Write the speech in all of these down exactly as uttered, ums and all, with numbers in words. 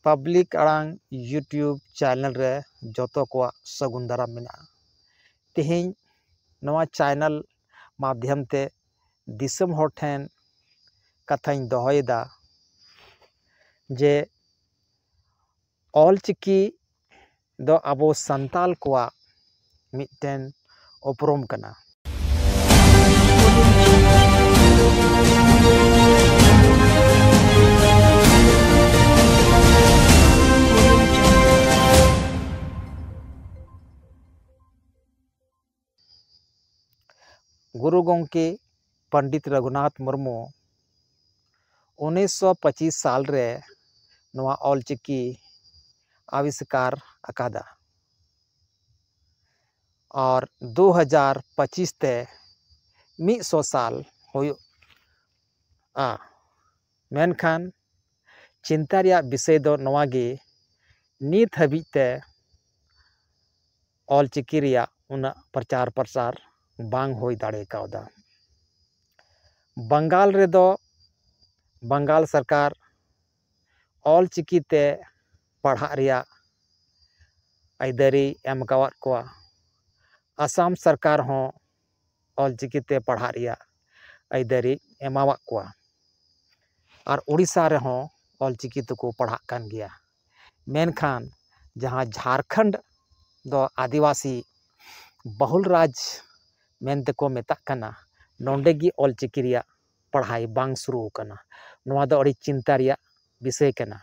Public ᱟᱲᱟᱝ YouTube channel ᱨᱮ ᱡᱚᱛᱚ ᱠᱚᱣᱟᱜ ᱥᱟᱹᱜᱩᱱ ᱫᱟᱨᱟᱢ ᱢᱮᱱᱟᱜᱼᱟ᱾ ᱛᱮᱦᱮᱧ ᱱᱚᱣᱟ ᱪᱮᱱᱮᱞ ᱢᱟᱫᱽᱫᱷᱚᱢ ᱛᱮ ᱫᱤᱥᱚᱢ ᱦᱚᱲ ᱴᱷᱮᱱ ᱠᱟᱛᱷᱟᱧ ᱫᱚᱦᱚᱭᱮᱫᱟ ᱡᱮ ᱚᱞᱪᱤᱠᱤ ᱫᱚ ᱟᱵᱚ ᱥᱟᱱᱛᱟᱞ ᱠᱚᱣᱟᱜ ᱢᱤᱫᱴᱮᱱ ᱩᱯᱨᱩᱢ ᱠᱟᱱᱟ᱾ ᱜᱩᱨᱩ ᱜᱚᱢᱠᱮ ᱯᱚᱱᱰᱤᱛ ᱨᱚᱜᱷᱩᱱᱟᱛᱷ ᱢᱩᱨᱢᱩ ᱩᱱᱤᱥᱥᱚ ᱯᱚᱸᱪᱤᱥ ᱥᱟᱞ ᱨᱮ ᱱᱚᱣᱟ ᱚᱞᱪᱤᱠᱤ ᱟᱵᱤᱥᱠᱟᱨ ᱟᱠᱟᱫᱟ᱾ ᱟᱨ ᱫᱩ ᱦᱟᱡᱟᱨ ᱯᱚᱸᱪᱤᱥ ᱛᱮ ᱢᱤᱫ ᱥᱚ ᱥᱟᱞ ᱦᱩᱭᱩᱜᱼᱟ᱾ ᱢᱮᱱᱠᱷᱟᱱ ᱪᱤᱱᱛᱟ ᱨᱮᱭᱟᱜ ᱵᱤᱥᱚᱭ ᱫᱚ ᱱᱚᱣᱟ ᱜᱮ, ᱱᱤᱛ ᱦᱟᱹᱵᱤᱡ ᱛᱮ ᱚᱞᱪᱤᱠᱤ ᱨᱮᱭᱟᱜ ᱩᱱᱟᱹᱜ ᱯᱨᱚᱪᱟᱨ ᱯᱨᱚᱥᱟᱨ ᱵᱟᱝ ᱦᱩᱭ ᱫᱟᱲᱮ ᱠᱟᱣᱫᱟ᱾ ᱵᱟᱝᱜᱟᱞ ᱨᱮᱫᱚ ᱵᱟᱝᱜᱟᱞ ᱥᱚᱨᱠᱟᱨ ᱚᱞᱪᱤᱠᱤ ᱛᱮ ᱯᱟᱲᱦᱟᱜ ᱨᱮᱭᱟᱜ ᱟᱹᱭᱫᱟᱹᱨᱤ ᱮᱢ ᱟᱠᱟᱣᱟᱫ ᱠᱚᱣᱟ᱾ ᱟᱥᱟᱢ ᱥᱚᱨᱠᱟᱨ ᱦᱚᱸ ᱚᱞᱪᱤᱠᱤ ᱛᱮ ᱯᱟᱲᱦᱟᱜ ᱨᱮᱭᱟᱜ ᱟᱹᱭᱫᱟᱹᱨᱤ ᱮᱢᱟᱣᱟᱫ ᱠᱚᱣᱟ᱾ ᱟᱨ ᱳᱰᱤᱥᱟ ᱨᱮᱦᱚᱸ ᱚᱞᱪᱤᱠᱤ ᱛᱮᱠᱚ ᱯᱟᱲᱦᱟᱜ ᱠᱟᱱ ᱜᱮᱭᱟ᱾ ᱢᱮᱱᱠᱷᱟᱱ ᱡᱟᱦᱟᱸ ᱡᱷᱟᱲᱠᱷᱚᱸᱰ ᱫᱚ ᱟᱹᱫᱤᱵᱟᱹᱥᱤ ᱵᱟᱦᱩᱞ ᱨᱟᱡᱽ ᱢᱮᱱᱛᱮᱠᱚ ᱢᱮᱛᱟᱜ ᱠᱟᱱᱟ, ᱱᱚᱰᱮ ᱜᱮ ᱚᱞᱪᱤᱠᱤ ᱨᱮᱭᱟᱜ ᱯᱟᱲᱦᱟᱭ ᱵᱟᱝ ᱥᱩᱨᱩ ᱟᱠᱟᱱᱟ᱾ ᱱᱚᱣᱟ ᱫᱚ ᱟᱹᱰᱤ ᱪᱤᱱᱛᱟ ᱨᱮᱭᱟᱜ ᱵᱤᱥᱚᱭ ᱠᱟᱱᱟ᱾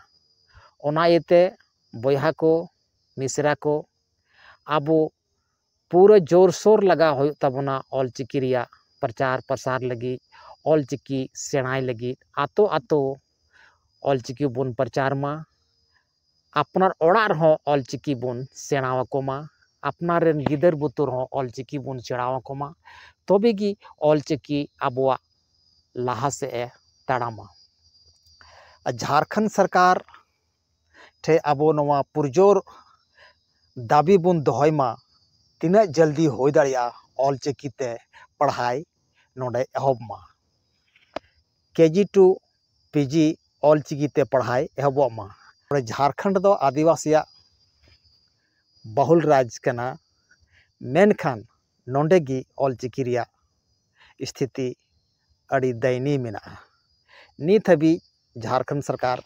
ᱚᱱᱟ ᱤᱭᱟᱹᱛᱮ ᱵᱚᱭᱦᱟ ᱠᱚ, ᱢᱤᱥᱨᱟ ᱠᱚ, ᱟᱵᱚ ᱯᱩᱨᱟᱹ ᱡᱳᱨᱥᱳᱨ ᱞᱟᱜᱟᱣ ᱦᱩᱭᱩᱜ ᱛᱟᱵᱚᱱᱟ ᱚᱞᱪᱤᱠᱤ ᱨᱮᱭᱟᱜ ᱯᱨᱚᱪᱟᱨ ᱯᱨᱚᱥᱟᱨ ᱞᱟᱹᱜᱤᱫ, ᱚᱞᱪᱤᱠᱤ ᱥᱮᱬᱟᱭ ᱞᱟᱹᱜᱤᱫ᱾ ᱟᱛᱳ ᱟᱛᱳ ᱚᱞᱪᱤᱠᱤ ᱵᱚᱱ ᱯᱨᱚᱪᱟᱨ ᱢᱟ, ᱟᱯᱱᱟᱨ ᱚᱲᱟᱜ ᱨᱮᱦᱚᱸ ᱚᱞᱪᱤᱠᱤ ᱵᱚᱱ ᱥᱮᱬᱟ ᱟᱠᱚ ᱢᱟ, ᱟᱯᱱᱟᱨ ᱨᱮᱱ ᱜᱤᱫᱟᱹᱨ ᱵᱩᱛᱟᱹᱨ ᱦᱚᱸ ᱚᱞᱪᱤᱠᱤ ᱵᱚᱱ ᱥᱮᱬᱟ ᱟᱠᱚ ᱢᱟ, ᱛᱚᱵᱮ ᱜᱮ ᱚᱞᱪᱤᱠᱤ ᱟᱵᱚᱣᱟᱜ ᱞᱟᱦᱟ ᱥᱮᱫ ᱮ ᱛᱟᱲᱟᱢᱟ᱾ ᱟᱨ ᱡᱷᱟᱲᱠᱷᱚᱸᱰ ᱥᱚᱨᱠᱟᱨ ᱴᱷᱮᱱ ᱟᱵᱚ ᱱᱚᱣᱟ ᱯᱩᱨᱡᱳᱨ ᱫᱟᱹᱵᱤ ᱵᱚᱱ ᱫᱚᱦᱚᱭ ᱢᱟ, ᱛᱤᱱᱟᱹᱜ ᱡᱚᱞᱫᱤ ᱦᱩᱭ ᱫᱟᱲᱮᱭᱟᱜᱼᱟ ᱚᱞᱪᱤᱠᱤ ᱛᱮ ᱯᱟᱲᱦᱟᱭ ᱱᱚᱰᱮ ᱮᱦᱚᱵ ᱢᱟ᱾ ᱠᱮ ᱡᱤ ᱴᱩ ᱯᱤ ᱡᱤ ᱚᱞᱪᱤᱠᱤ ᱛᱮ ᱯᱟᱲᱦᱟᱭ ᱮᱦᱚᱵᱚᱜ ᱢᱟ᱾ ᱱᱚᱰᱮ ᱡᱷᱟᱲᱠᱷᱚᱸᱰ ᱫᱚ ᱟᱹᱫᱤᱵᱟᱹᱥᱤᱭᱟᱜ ᱵᱟᱦᱩᱞ ᱨᱟᱡᱽ ᱠᱟᱱᱟ, ᱢᱮᱱᱠᱷᱟᱱ ᱱᱚᱰᱮ ᱜᱮ ᱚᱞᱪᱤᱠᱤ ᱨᱮᱭᱟᱜ ᱥᱛᱷᱤᱛᱤ ᱟᱹᱰᱤ ᱫᱟᱭᱱᱤ ᱢᱮᱱᱟᱜᱼᱟ᱾ ᱱᱤᱛ ᱦᱟᱹᱵᱤᱡ ᱡᱷᱟᱲᱠᱷᱚᱸᱰ ᱥᱚᱨᱠᱟᱨ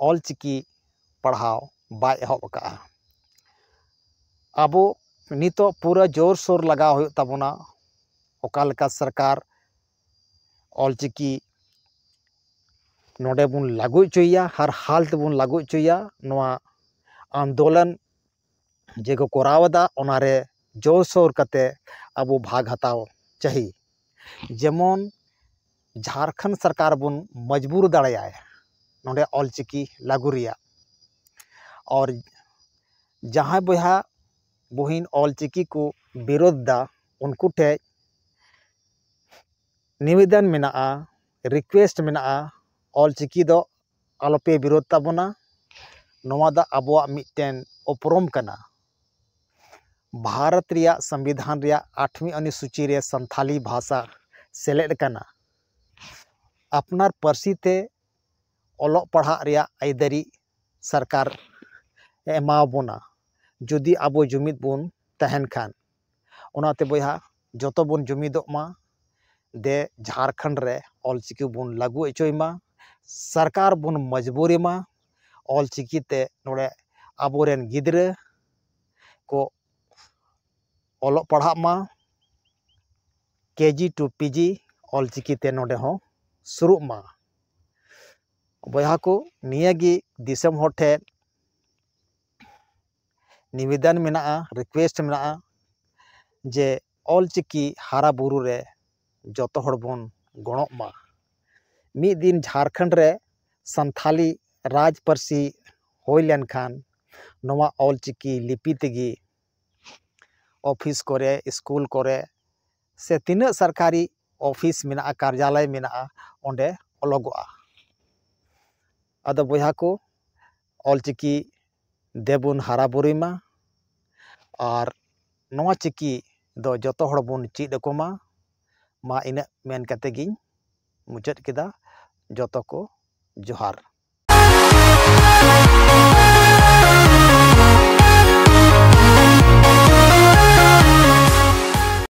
ᱚᱞᱪᱤᱠᱤ ᱯᱟᱲᱦᱟᱣ ᱵᱟᱭ ᱮᱦᱚᱵ ᱟᱠᱟᱫᱼᱟ᱾ ᱟᱵᱚ ᱱᱤᱛᱚᱜ ᱯᱩᱨᱟᱹ ᱡᱳᱨᱥᱳᱨ ᱞᱟᱜᱟᱣ ᱦᱩᱭᱩᱜ ᱛᱟᱵᱚᱱᱟ, ᱚᱠᱟ ᱞᱮᱠᱟ ᱥᱚᱨᱠᱟᱨ ᱚᱞᱪᱤᱠᱤ ᱱᱚᱰᱮ ᱵᱚᱱ ᱞᱟᱹᱜᱩ ᱦᱚᱪᱚᱭᱮᱭᱟ, ᱦᱟᱨ ᱦᱟᱞ ᱛᱮᱵᱚᱱ ᱞᱟᱹᱜᱩ ᱦᱚᱪᱚᱭᱮᱭᱟ᱾ ᱱᱚᱣᱟ ᱟᱱᱫᱳᱞᱚᱱ ᱡᱮ ᱠᱚ ᱠᱚᱨᱟᱣ ᱮᱫᱟ, ᱚᱱᱟᱨᱮ ᱡᱳᱨᱥᱳᱨ ᱠᱟᱛᱮ ᱟᱵᱚ ᱵᱷᱟᱜᱽ ᱦᱟᱛᱟᱣ ᱪᱟᱹᱦᱤ᱾ ᱡᱮᱢᱚᱱ ᱡᱷᱟᱲᱠᱷᱚᱸᱰ ᱥᱚᱨᱠᱟᱨ ᱵᱚᱱ ᱢᱚᱡᱽᱵᱩᱨ ᱫᱟᱲᱮᱭᱟᱭ ᱱᱚᱰᱮ ᱚᱞᱪᱤᱠᱤ ᱞᱟᱹᱜᱩ ᱨᱮᱭᱟᱜ᱾ ᱟᱨ ᱡᱟᱦᱟᱸᱭ ᱵᱚᱭᱦᱟ ᱵᱩᱦᱤᱱ ᱚᱞᱪᱤᱠᱤ ᱠᱚ ᱵᱤᱨᱳᱫᱷ ᱫᱟ, ᱩᱱᱠᱩ ᱴᱷᱮᱡ ᱱᱤᱵᱮᱫᱚᱱ ᱢᱮᱱᱟᱜᱼᱟ, ᱨᱤᱠᱩᱭᱮᱥᱴ ᱢᱮᱱᱟᱜᱼᱟ, ᱚᱞᱪᱤᱠᱤ ᱫᱚ ᱟᱞᱚᱯᱮ ᱵᱤᱨᱳᱫᱷ ᱛᱟᱵᱚᱱᱟ᱾ ᱱᱚᱣᱟ ᱫᱚ ᱟᱵᱚᱣᱟᱜ ᱢᱤᱫᱴᱮᱱ ᱩᱯᱨᱩᱢ ᱠᱟᱱᱟ᱾ ᱵᱷᱟᱨᱚᱛ ᱨᱮᱭᱟᱜ ᱥᱚᱝᱵᱤᱫᱷᱟᱱ ᱨᱮᱭᱟᱜ ᱟᱴᱷᱣᱤ ᱚᱱᱩᱥᱩᱪᱤ ᱨᱮ ᱥᱟᱱᱛᱷᱟᱞᱤ ᱵᱷᱟᱥᱟ ᱥᱮᱞᱮᱫ ᱟᱠᱟᱱᱟ᱾ ᱟᱯᱱᱟᱨ ᱯᱟᱹᱨᱥᱤ ᱛᱮ ᱚᱞᱚᱜ ᱯᱟᱲᱦᱟᱜ ᱨᱮᱭᱟᱜ ᱟᱹᱭᱫᱟᱹᱨᱤ ᱥᱚᱨᱠᱟᱨ ᱮ ᱮᱢᱟᱣᱟᱵᱚᱱᱟ, ᱡᱩᱫᱤ ᱟᱵᱚ ᱡᱩᱢᱤᱫ ᱵᱚᱱ ᱛᱟᱦᱮᱱ ᱠᱷᱟᱱ᱾ ᱚᱱᱟᱛᱮ ᱵᱚᱭᱦᱟ, ᱡᱚᱛᱚ ᱵᱚᱱ ᱡᱩᱢᱤᱫᱚᱜ ᱢᱟ, ᱫᱮ ᱡᱷᱟᱲᱠᱷᱚᱸᱰ ᱨᱮ ᱚᱞᱪᱤᱠᱤ ᱵᱚᱱ ᱞᱟᱹᱜᱩ ᱦᱚᱪᱚᱭ ᱢᱟ, ᱥᱚᱨᱠᱟᱨ ᱵᱚᱱ ᱢᱚᱡᱽᱵᱩᱨᱤ ᱢᱟ, ᱚᱞᱪᱤᱠᱤ ᱛᱮ ᱱᱚᱰᱮ ᱟᱵᱚᱨᱮᱱ ᱜᱤᱫᱽᱨᱟᱹ ᱠᱚ ᱚᱞᱚᱜ ᱯᱟᱲᱦᱟᱜ ᱢᱟ, ᱠᱮᱡᱤ ᱴᱩ ᱯᱤᱡᱤ ᱚᱞᱪᱤᱠᱤ ᱛᱮ ᱱᱚᱰᱮ ᱦᱚᱸ ᱥᱩᱨᱩᱜ ᱢᱟ᱾ ᱵᱚᱭᱦᱟ ᱠᱚ, ᱱᱤᱭᱟᱹ ᱜᱮ ᱫᱤᱥᱚᱢ ᱦᱚᱲ ᱴᱷᱮᱱ ᱱᱤᱵᱮᱫᱚᱱ ᱢᱮᱱᱟᱜᱼᱟ, ᱨᱤᱠᱩᱭᱮᱥᱴ ᱢᱮᱱᱟᱜᱼᱟ ᱡᱮ ᱚᱞᱪᱤᱠᱤ ᱦᱟᱨᱟ ᱵᱩᱨᱩ ᱨᱮ ᱡᱚᱛᱚ ᱦᱚᱲ ᱵᱚᱱ ᱜᱚᱲᱚᱜ ᱢᱟ᱾ ᱢᱤᱫ ᱫᱤᱱ ᱡᱷᱟᱲᱠᱷᱚᱸᱰ ᱨᱮ ᱥᱟᱱᱛᱷᱟᱞᱤ ᱨᱟᱡᱽ ᱯᱟᱹᱨᱥᱤ ᱦᱩᱭ ᱞᱮᱱᱠᱷᱟᱱ ᱱᱚᱣᱟ ᱚᱞᱪᱤᱠᱤ ᱞᱤᱯᱤ ᱛᱮᱜᱮ ᱚᱯᱷᱤᱥ ᱠᱚᱨᱮ, ᱥᱠᱩᱞ ᱠᱚᱨᱮ, ᱥᱮ ᱛᱤᱱᱟᱹᱜ ᱥᱚᱨᱠᱟᱨᱤ ᱚᱯᱷᱤᱥ ᱢᱮᱱᱟᱜᱼᱟ, ᱠᱟᱨᱡᱟᱞᱚᱭ ᱢᱮᱱᱟᱜᱼᱟ, ᱚᱸᱰᱮ ᱚᱞᱚᱜᱚᱜᱼᱟ᱾ ᱟᱫᱚ ᱵᱚᱭᱦᱟ ᱠᱚ, ᱚᱞᱪᱤᱠᱤ ᱫᱮᱵᱚᱱ ᱦᱟᱨᱟ ᱵᱩᱨᱩᱭ ᱢᱟ ᱟᱨ ᱱᱚᱣᱟ ᱪᱤᱠᱤ ᱫᱚ ᱡᱚᱛᱚ ᱦᱚᱲ ᱵᱚᱱ ᱪᱮᱫ ᱟᱠᱚ ᱢᱟ᱾ ᱢᱟ ᱤᱱᱟᱹᱜ ᱢᱮᱱ ᱠᱟᱛᱮ ᱜᱤᱧ ᱢᱩᱪᱟᱹᱫ ᱠᱮᱫᱟ᱾ ᱡᱚᱛᱚ ᱠᱚ ᱡᱚᱦᱟᱨ᱾